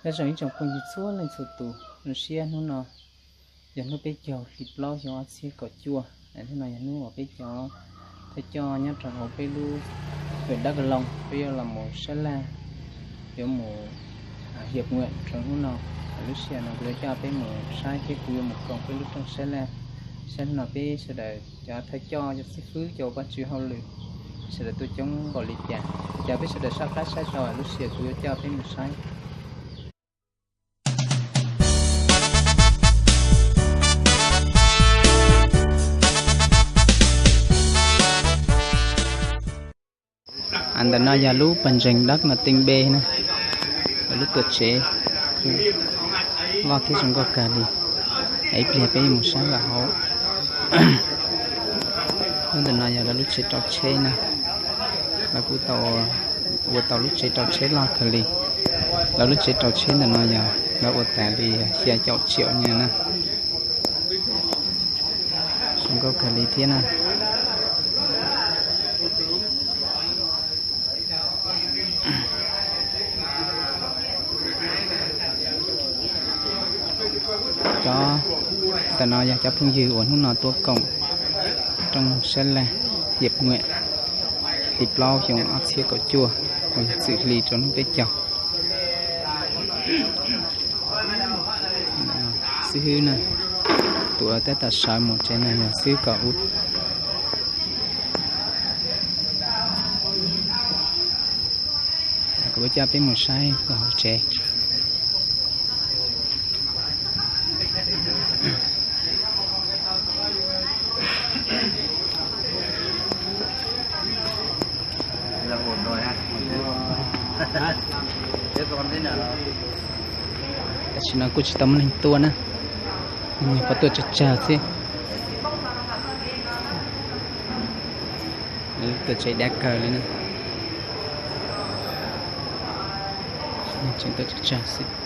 Nyob zoo ib tsoom phooj ywg txhua leej txhua tus, zoo siab hnub no yog hnub peb caug hli plaub xyoo ob txhiab kaum cuaj. Hnub no yog hnub uas peb cov thawj coj nyob rau hauv peb lub huyện Đắk Lông, peb yuav los mus sab laj, yuav mus hiệp nguyện rau hnub no. Lub sij hawm no kuv yuav coj peb mus saib thiab kuv yuav mus koom peb lub rooj sab laj, saib hnub no peb sawv daws cov thawj coj, cov xib fwb, cov ua Vajtswv hauj lwm, sawv daws tuaj coob npaum li cas. Caw peb sawv daws soj qab saib tau lub sij hawm kuv yuav coj peb mus saib. Ntawm no yog lub Pawg Ntseeg Đắk Nông Tinh B na, lub tuam tsev loj thiab zoo nkauj kawg li. Ib pliag peb yuav mus saib lawm hauv. Lub ntawm no yog lawv lub tsev rau tsheb na. Lawv kuj tau ua tau lub tsev rau tsheb loj kawg li. Lawv lub tsev rau tsheb ntawm no yog lawv ua tas li xya caum triệu nyiaj na. Zoo nkauj kawg li thiab na. Cov ntawm no yog cov phooj ywg uas hnub no tuaj koom rooj sab laj hiệp nguyện hli plaub xyoo ob txhiab kaum cuaj, uas yog txwm hli rau hnub peb caug. Xib hwb na, tus uas tab tom sawv mus tsev no yog xib hwb Kaum Ub. Kuv coj peb mus saib hauv tsev. Tam sim no kuj tsis tau muaj neeg tuaj na, neeg pom tuaj tsawg tsawg xwb. Tuam tsev dab kawg li na, neeg tseem tuaj tsawg tsawg xwb.